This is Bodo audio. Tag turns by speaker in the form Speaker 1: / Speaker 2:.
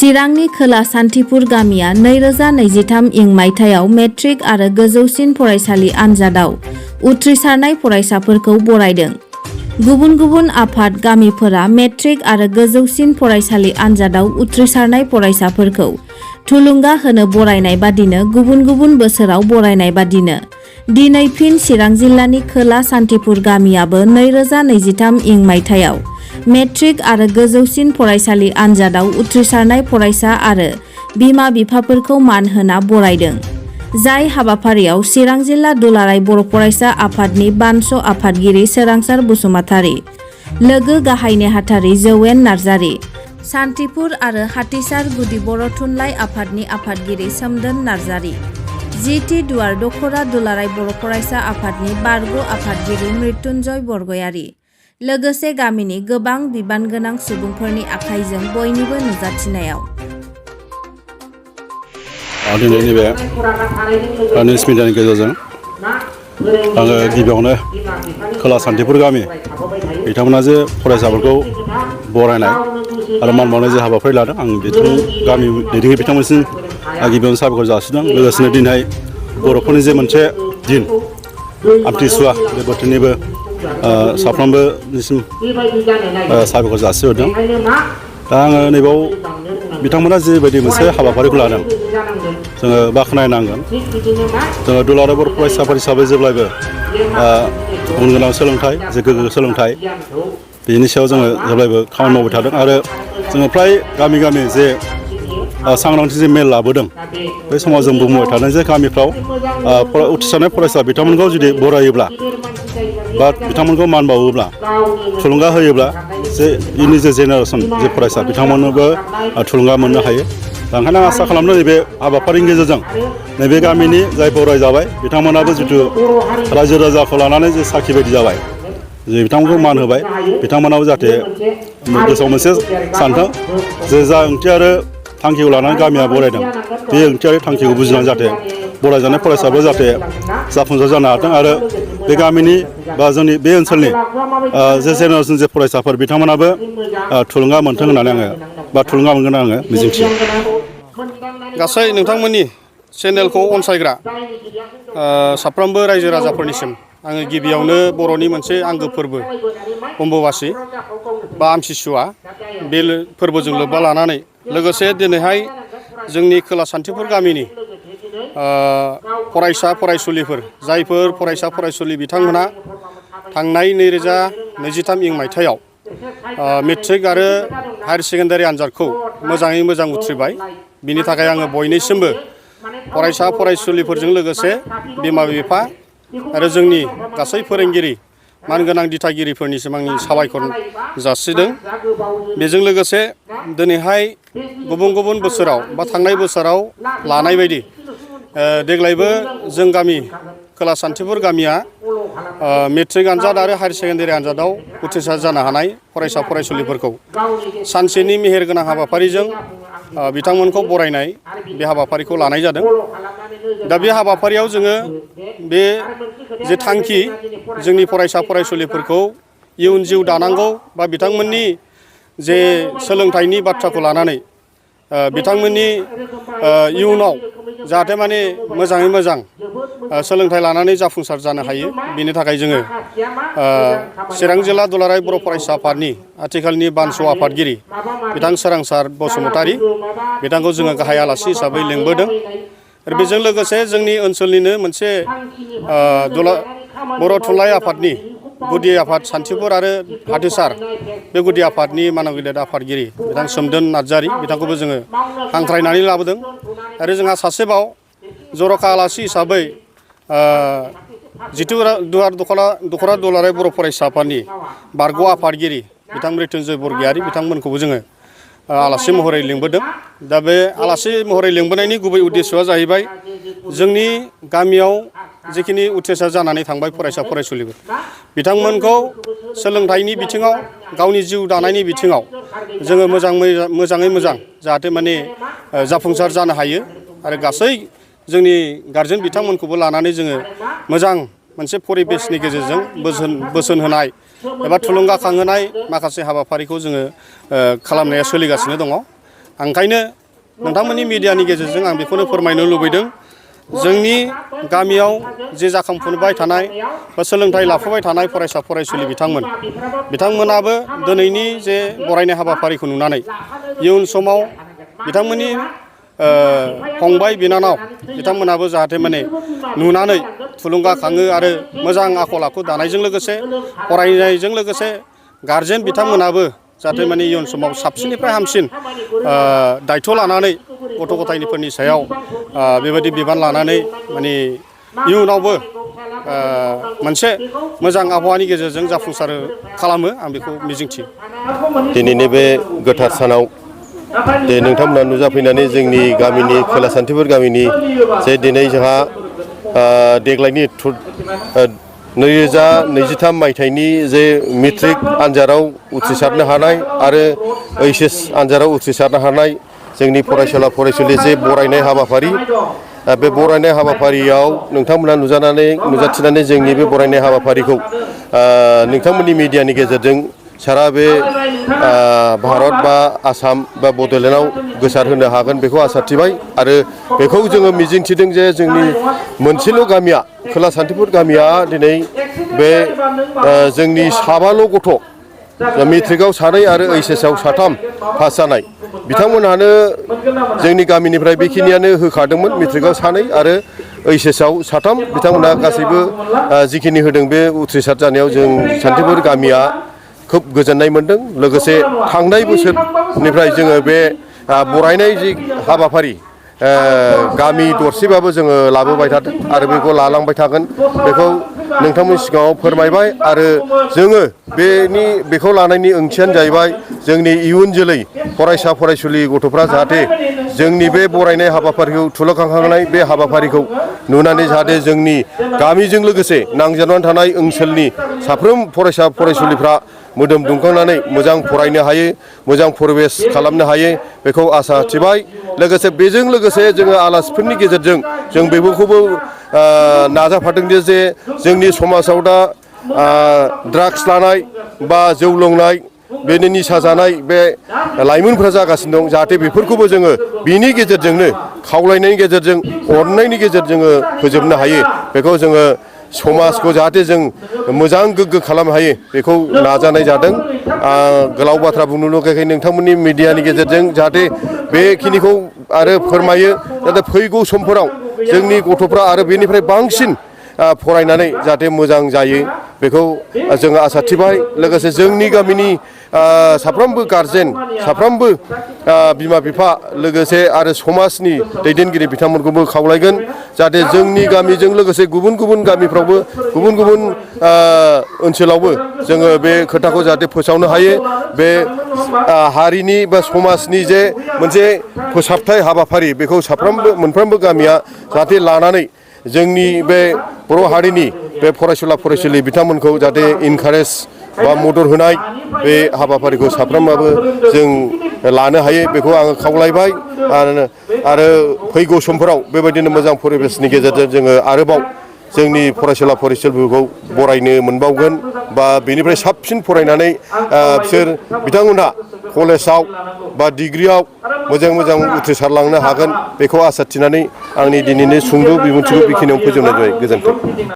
Speaker 1: चिरांनि खोला सान्थिपुर गामिया 2023 इं मायथाइयाव मेट्रिक आरो गोजौसिन फरायसालि आनजादाव उथ्रिसारनाय फरायसाफोरखौ बरायदों। गुबुन गुबुन आफाद गामिफोरा मेट्रिक आरो गोजौसिन फरायसालि आनजादाव उथ्रिसारनाय फरायसाफोरखौ थुलुंगा होनो बरायनाय बादिनो गुबुन गुबुन बोसोराव बरायनाय बादिनो दिनै फिन चिरां जिल्लानि खोला सान्थिपुर गामियाबो 2023 इं मायथाइयाव मेट्रिक आरो गोजौसिन फरायसालि आनजादाव उथ्रिसारनाय फरायसा आरो बिमा बिफाफोरखौ मान होना बरायदों। जाय हाबाफारियाव चिरां जिल्ला दुलाराय बर' फरायसा आफादनि बानस आफादगिरि सोरांसार बसुमतारी, लोगो गाहाय नेहाथारि जौवेन नार्जारी, सान्थिपुर आरो हाथिसार गुदि बर' थुनलाइ आफादनि आफादगिरि सोमदोन नार्जारी, जिटि दुवार दखरा दुलाराय बर' फरायसा आफादनि बारग' आफादगिरि मृत्युंजय बरगयारी, लोगोसे गामिनि गोबां बिबान गोनां सुबुंफोरनि आखाइजों बयनिबो नुजाथिनायाव
Speaker 2: दिनैनि बे निउस मिडियानि गेजेरजों आङो गिबियावनो खोला सान्थिपुर गामि बिथांमोना जे फरायसाफोरखौ बरायनाय आरो मान बावनाय जे हाबाफारि लादों आं गामि दैदेनगिरि बिथांमोनसिम गिबियावनो साबायखर जासिदों। लोगोसेनो दिनै बर'फोरनि जे मोनसे दिन आमथिसुवा बे बोथोरनिबो साफ्रोमबोनिसिम साबायखर जासिहरदों। दा आङो नैबाव बिथांमोना जिबायदि मोनसे हाबाफारिखौ लादों जोङो बाख्नायनांगोन। जोङो दुलाराय बर' फरायसा आफाद हिसाबै जेब्लायबो गुन गोनां सोलोंथाइ जे गोग्गो सोलोंथाइ बेनि सायाव जोङो जेब्लायबो खामानि मावबाय थादों आरो जोङो फ्राय गामि गामि जे सांग्रांथि जे मेल लाबोदों बे समाव जों बुंबाय थादों जे गामिफ्राव उथ्रिसारनाय फरायसा बिथांमोनखौ जुदि बरायोब्ला बा बिथांमोनखौ मान बावोब्ला थुलुंगा होयोब्ला जे इयुननि जे जेनेरेसन जे फरायसा बिथांमोननोबो थुलुंगा मोननो हायो। ओंखायनो आं आसा खालामदों नैबे हाबाफारिनि गेजेरजों नैबे गामिनि जाय बरायजाबाय बिथांमोनाबो जिथु रायजो राजाखौ लानानै जे साखि बायदि जाबाय जे बिथांमोनखौ मान होबाय बिथांमोनाबो जाहाथे गोसोआव मोनसे सानथों जे जा ओंथि आरो थांखिखौ लानानै गामिया बरायदों बे ओंथि आरो थांखिखौ बुजिनानै जाहाथे बरायजानाय फरायसाफोरा जाहाथे जाफुंसार जानो हाथों आरो बे गामिनि बा जोंनि बे ओनसोलनि जे जेनेरेसन जे फरायसाफोर बिथांमोनाबो थुलुंगा मोनथों होननानै आङो बा थुलुंगा मोनगोन आङो मिजिंथियो।
Speaker 3: गासै नोंथांमोननि चेनेलखौ अनसायग्रा साफ्रोमबो रायजो राजाफोरनिसिम आङो गिबियावनो बर'नि मोनसे आंगो फोरबो अम्बुबासि बा आमथिसुवा बे फोरबोजों लोब्बा लानानै लोगोसे दिनैहाय जोंनि खोला सान्थिपुर गामिनि फरायसा फरायसुलिफोर जायफोर फरायसा फरायसुलि बिथांमोना थांनाय 2023 इं मायथाइयाव मेट्रिक आरो हायार सेकेन्डारि आनजादखौ मोजाङै मोजां उथ्रिबाय। बिनि थाखाय आङो बयनिसिमबो फरायसा फरायसुलिफोरजों लोगोसे बिमा बिफा आरो जोंनि गासै फोरोंगिरि मानगोनां दिथागिरिफोरनिसिम आंनि साबायखर जासिदों। बेजों लोगोसे दिनैहाय गुबुन गुबुन बोसोराव बा थांनाय बोसोराव लानाय बायदि देग्लायबो जों गामि खोला सान्थिपुर गामिया मेट्रिक आनजाद आरो हायार सेकेन्डारि आनजादाव उथ्रिसार जानो हानाय फरायसा फरायसुलिफोरखौ सानसेनि मेहेरगोनां हाबाफारिजों बिथांमोनखौ बरायनाय बे हाबाफारिखौ लानाय जादों। दा बे हाबाफारियाव जोङो बे जे थांखि जोंनि फरायसा फरायसुलिफोरखौ इयुन जिउ दानांगौ बा बिथांमोननि जे सोलोंथाइनि बाथ्राखौ लानानै बिथांमोननि इयुनाव जाहाथे माने मोजाङै मोजां सोलोंथाइ लानानै जाफुंसार जानो हायो बेनि थाखाय जोङो चिरां जिल्ला दुलाराय बर' फरायसा आफादनि आथिखालनि बानस आफादगिरि बिथां सोरांसार बसुमतारी बिथांखौ जोङो गाहाय आलासि हिसाबै लेंबोदों। आरो बेजों लोगोसे जोंनि ओनसोलनिनो मोनसे बर' थुनलाइ आफादनि गुदि आफाद सान्थिपुर आरो हाथिसार बे गुदि आफादनि मानव गेदेर आफादगिरि बिथां सोमदोन नार्जारी बिथांखौबो जोङो हांख्रायनानै लाबोदों। आरो जोंहा सासेबाव जर'खा आलासि हिसाबै जिटु दुवार दखरा दुलाराय बर' फरायसा आफादनि बारग' आफादगिरि बिथां मृत्युंजय बरगयारी बिथांमोनखौबो जोङो आलासि महरै लिंबोदों। दा बे आलासि महरै लिंबोनायनि गुबै उद्देस्यआ जाहैबाय जोंनि गामियाव जिखिनि उथ्रिसार जानानै थांबाय फरायसा फरायसुलिफोर बिथांमोनखौ सोलोंथाइनि बिथिङाव गावनि जिउ दानायनि बिथिङाव जोङो मोजाङै मोजां जाहाथे माने जाफुंसार जानो हायो आरो गासै जोंनि गारजेन बिथांमोनखौबो लानानै जोङो मोजां मोनसे परिबेसनि गेजेरजों बोसोन होनाय एबा थुलुंगाखांहोनाय माखासे हाबाफारिखौ जोङो खालामनाया सोलिगासिनो दङ। ओंखायनो नोंथांमोननि मिडियानि गेजेरजों आं बेखौनो फोरमायनो लुबैदों जोंनि गामियाव जे जाखांफुबाय थानाय बा सोलोंथाइ लाफुबाय थानाय फरायसा फरायसुलि बिथांमोनाबो दिनैनि जे बरायनाय हाबाफारिखौ नुनानै इयुन समाव बिथांमोननि फंबाय बिनानाव बिथांमोनाबो जाहाथे माने नुनानै थुलुंगाखाङो आरो मोजां आखल आखु दानायजों लोगोसे फरायनायजों लोगोसे गारजेन बिथांमोनाबो जाहाथे माने इयुन समाव साबसिननिफ्राय हामसिन दायथ' लानानै गथ' गथायफोरनि सायाव बेबायदि बिबान लानानै माने इयुनावबो मोनसे मोजां आबहावानि गेजेरजों जाफुंसार खालामो आं बेखौ मिजिंथियो।
Speaker 4: दिनैनि बे गोथार सानाव जे नोंथांमोना नुजाफैनानै जोंनि गामिनि खोला सान्थिपुर गामिनि जे दिनै जोंहा देग्लायनि 2023 मायथाइनि जे मेट्रिक आनजादाव उथ्रिसारनो हानाय आरो HS आनजादाव उथ्रिसारनो हानाय जोंनि फरायसुला फरायसुलि जे बरायनाय हाबाफारि बे बरायनाय हाबाफारियाव नोंथांमोना नुजाथिनानै जोंनि बे बरायनाय हाबाफारिखौ नोंथांमोननि मिडियानि गेजेरजों सारा बे भारत बा आसाम बा बड'लेण्डआव गोसारहोनो हागोन बेखौ आसा थिबाय आरो बेखौ जोङो मिजिंथिदों जे जोंनि मोनसेल' गामिया खोला सान्थिपुर गामिया दिनै बे जोंनि साबाल' गथ' मेट्रिकआव 2 आरो HSआव 3 पास जानाय बिथांमोनहानो जोंनि गामिनिफ्राय बेखिनियानो होखादोंमोन मेट्रिकआव 2 आरो HSआव 3 बिथांमोनहा गासैबो जिखिनि होदों बे उथ्रिसार जानायाव जों सान्थिपुर गामिया खोब गोजोननाय मोनदों। लोगोसे थांनाय बोसोरनिफ्राय जोङो बे बरायनाय जि हाबाफारि गामि दरसेबाबो जोङो लाबोबाय थादों आरो बेखौ लालांबाय थागोन बेखौ नोंथांमोननि सिगाङाव फोरमायबाय आरो जोङो बेखौ लानायनि ओंथियानो जाहैबाय जोंनि इयुन जोलै फरायसा फरायसुलि गथ'फ्रा जाहाथे जोंनि बे बरायनाय हाबाफारिखौ थुलुंगाखांनाय बे हाबाफारिखौ नुनानै जाहाथे जोंनि गामिजों लोगोसे नांजाबनानै थानाय ओनसोलनि साफ्रोम फरायसा फरायसुलिफ्रा मोदोम दुंखांनानै मोजां फरायनो हायो मोजां परिबेस खालामनो हायो बेखौ आसा थिबाय। लोगोसे बेजों लोगोसे जोङो आलासिफोरनि गेजेरजों जों बेफोरखौबो नाजाफादों जे जोंनि समाजाव दा ड्राग्स लानाय बा जौ लोंनाय बेनि निसा जानाय बे लाइमोनफ्रा जागासिनो दं जाहाथे बेफोरखौबो जोङो बिनि गेजेरजोंनो खावलायनायनि गेजेरजों अननायनि गेजेरजों जोङो फोजोबनो हायो बेखौ जोङो समाजखौ जाहाथे जों मोजां गोग्गो खालामनो हायो बेखौ नाजानाय जादों। गोलाव बाथ्रा बुंनो लुगैयाखै नोंथांमोननि मिडियानि गेजेरजों जाहाथे बेखिनिखौ आरो फोरमायो जाहाथे फैगौ समफोराव जोंनि गथ'फ्रा आरो बेनिफ्राय बांसिन फरायनानै जाहाथे मोजां जायो बेखौ जोङो आसा थिबाय। लोगोसे जोंनि गामिनि साफ्रोमबो गारजेन साफ्रोमबो बिमा बिफा लोगोसे आरो समाजनि दैदेनगिरि बिथांमोनखौबो खावलायगोन जाहाथे जोंनि गामिजों लोगोसे गुबुन गुबुन गामिफ्रावबो गुबुन गुबुन ओनसोलावबो जोङो बे खोथाखौ जाहाथे फोसावनो हायो बे हारिनि बा समाजनि जे मोनसे फोसाबथाय हाबाफारि बेखौ मोनफ्रोमबो गामिया जाहाथे लानानै जोंनि बे बर' हारिनि बे फरायसुला फरायसुलि बिथांमोनखौ जाहाथे इनकारेज बा मदद होनाय बे हाबाफारिखौ साफ्रोमाबो जों लानो हायो बेखौ आङो खावलायबाय आरो फैगौ समफोराव बेबायदिनो मोजां परिबेसनि गेजेरजों जोङो आरोबाव जोंनि फरायसुला फरायसुलिफोरखौ बरायनो मोनबावगोन बा बेनिफ्राय साबसिन फरायनानै बिथांमोनहा कलेजाव बा डिग्रियाव मोजां उथ्रिसारलांनो हागोन बेखौ आसा थिनानै आंनि दिनैनि सुंद' बिबुंथिखौ बेखिनियाव फोजोबनाय जाबाय। गोजोन्थों।